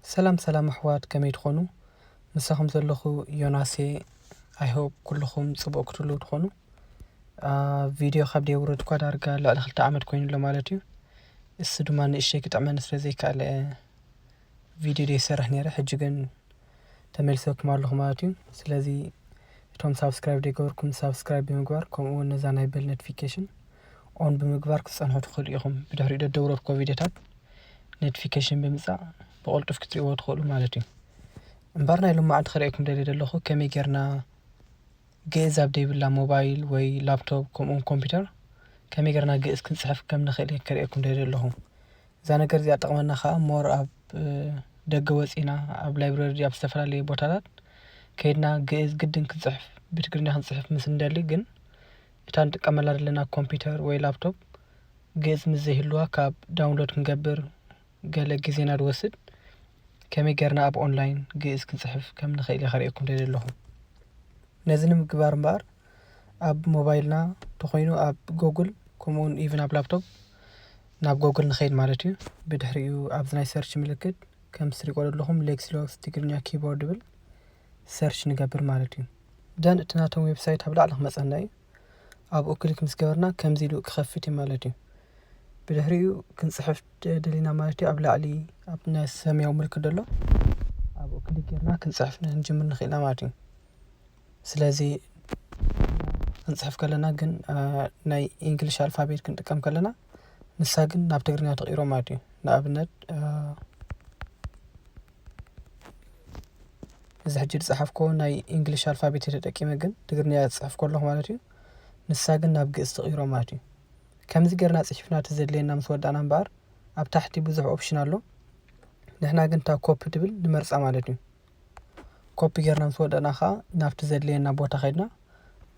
ሰላም ሰላም ኣሕዋት፣ ከመይ ትኾኑ? ምሳኹም ዘለኹ ዮናሴ። I hope ኩልኹም ጽቡቕ ክትህልዉ ትኾኑ። ቪድዮ ካብ ደይ ውረድኳ ዳርጋ ልዕሊ ክልተ ዓመት ኮይኑ ኣሎ ማለት እዩ። እሱ ድማ ንእሽተይ ክጥዕመኒ ስለ ዘይከኣለ ቪድዮ ደይ ሰርሕ ነይረ። ሕጂ ግን ተመሊሰኩም ኣለኹ ማለት እዩ። ስለዚ እቶም ሳብስክራይብ ደይ ገበርኩም ሳብስክራይብ ብምግባር፣ ከምኡ እውን ነዛ ናይ ቤል ኖቲፊኬሽን ኦን ብምግባር ክትጸንሑ ትኽእሉ ኢኹም። ብድሕሪኡ ደደውረድኮ ቪድዮታት ኖቲፊኬሽን ብምጻእ ብቕልጡፍ ክትሪእዎ ትኽእሉ ማለት እዩ። እምበር ናይ ሎማዓንቲ ክርእየኩም ደልየ ዘለኹ ከመይ ጌርና ግእዝ ኣብ ደይብላ ሞባይል ወይ ላፕቶፕ ከምኡውን ኮምፒውተር ከመይ ጌርና ግእዝ ክንጽሕፍ ከም ንኽእል እየ ከርእየኩም ደልየ ዘለኹ። እዛ ነገር እዚኣ ጠቕመና ከዓ ሞር ኣብ ደገ ወፂና ኣብ ላይብረሪ ኣብ ዝተፈላለየ ቦታታት ከይድና ግእዝ ግድን ክንፅሕፍ ብትግርኛ ክንፅሕፍ ምስ እንደሊ ግን እታ ንጥቀመላ ዘለና ኮምፒውተር ወይ ላፕቶፕ ግእዝ ምስ ዘይህልዋ ካብ ዳውንሎድ ክንገብር ገለ ግዜና ድወስድ። ከመይ ጌርና ኣብ ኦንላይን ግእዝ ክንጽሕፍ ከም ንኽእል እየ ከርእየኩም ደልየ ኣለኹ። ነዚ ንምግባር እምበኣር ኣብ ሞባይልና ተኾይኑ ኣብ ጎግል ከምኡውን ኢቭን ኣብ ላፕቶፕ ናብ ጎግል ንኸይድ ማለት እዩ። ብድሕሪኡ ኣብዚ ናይ ሰርች ምልክት ከም ትሪእዎ ዘለኹም ሌክሲሎክስ ትግርኛ ኪቦርድ ድብል ሰርች ንገብር ማለት እዩ። ደን እቲ ናቶም ዌብሳይት ኣብ ላዕሊ ክመፀና እዩ። ኣብኡ ክሊክ ምስ ገበርና ከምዚ ኢሉ ክኸፍት እዩ ማለት እዩ። ብድሕሪኡ ክንፅሕፍ ደሊና ማለት እዩ። ኣብ ላዕሊ ኣብ ናይ ሰማያዊ ምልክት ዘሎ ኣብኡ ክሊክ ጌርና ክንፅሕፍ ክንጅምር ንኽእልና ማለት እዩ። ስለዚ ክንፅሕፍ ከለና ግን ናይ ኢንግሊሽ ኣልፋቤት ክንጥቀም ከለና ንሳ ግን ናብ ትግርኛ ትቕይሮ ማለት እዩ። ንኣብነት እዚ ሕጂ ዝፀሓፍኮ ናይ ኢንግሊሽ ኣልፋቤት ተጠቂመ ግን ትግርኛ ዝፅሕፍ ከለኹ ማለት እዩ። ንሳ ግን ናብ ግእዝ ትቕይሮ ማለት እዩ። ከምዚ ጌርና ፅሒፍና እቲ ዘድልየና ምስ ወዳእና እምበኣር ኣብ ታሕቲ ብዙሕ ኦፕሽን ኣሎ። ንሕና ግን እታ ኮፒ ትብል ንመርፃ ማለት እዩ። ኮፒ ጌርና ምስ ወዳእና ከዓ ናብቲ ዘድልየና ቦታ ከይድና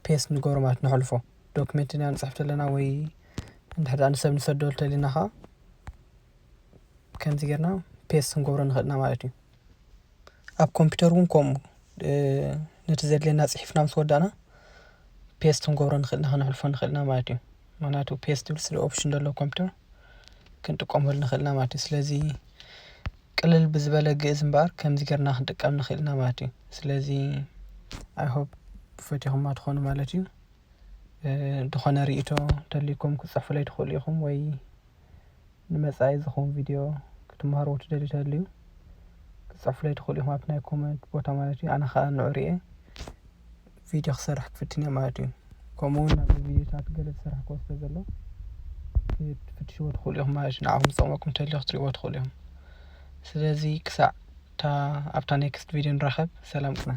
ፔስት ንገብሮ ማለት ነሕልፎ። ዶክመንት ኢና ንፅሕፍ ዘለና ወይ እንድሕር ደኣ ንሰብ ንሰደሉ ተሊና ከዓ ከምዚ ጌርና ፔስት ክንገብሮ ንኽእልና ማለት እዩ። ኣብ ኮምፒውተር እውን ከምኡ ነቲ ዘድልየና ፅሒፍና ምስ ወዳእና ፔስት ክንገብሮ ንኽእልና ከነሕልፎ ንኽእልና ማለት እዩ። ምክንያቱ ፔስት ዝብል ስለ ኦፕሽን ዘሎ ኮምፒውተር ክንጥቀመሉ ንኽእልና ማለት እዩ። ስለዚ ቅልል ብዝበለ ግእዝ እምበኣር ከምዚ ጌርና ክንጥቀም ንኽእልና ማለት እዩ። ስለዚ I hope ፈቲኹማ ትኾኑ ማለት እዩ። ዝኾነ ርእይቶ ተልይኩም ክፅሕፉለይ ትኽእሉ ኢኹም ወይ ንመጻኢ ዝኸውን ቪድዮ ክትመሃርዎ ትደልዩ ተልዩ ክትፅሕፉለይ ትኽእሉ ኢኹም ኣብ ናይ ኮመንት ቦታ ማለት እዩ። ኣነ ከዓ ንዑ ርእየ ቪድዮ ክሰርሕ ክፍትን እየ ማለት እዩ። ከምኡ እውን ናብ ቪድዮታት ገለ ዝሰርሕ ኮስተ ዘሎ ክትፍትሽዎ ትኽእሉ ኢኹም ማለት እዩ። ንዓኹም ዝጠቕመኩም ተልዩ ክትሪእዎ ትኽእሉ ኢኹም። ስለዚ ክሳዕ ኣብታ ኔክስት ቪድዮ ንራኸብ። ሰላም ቅነ።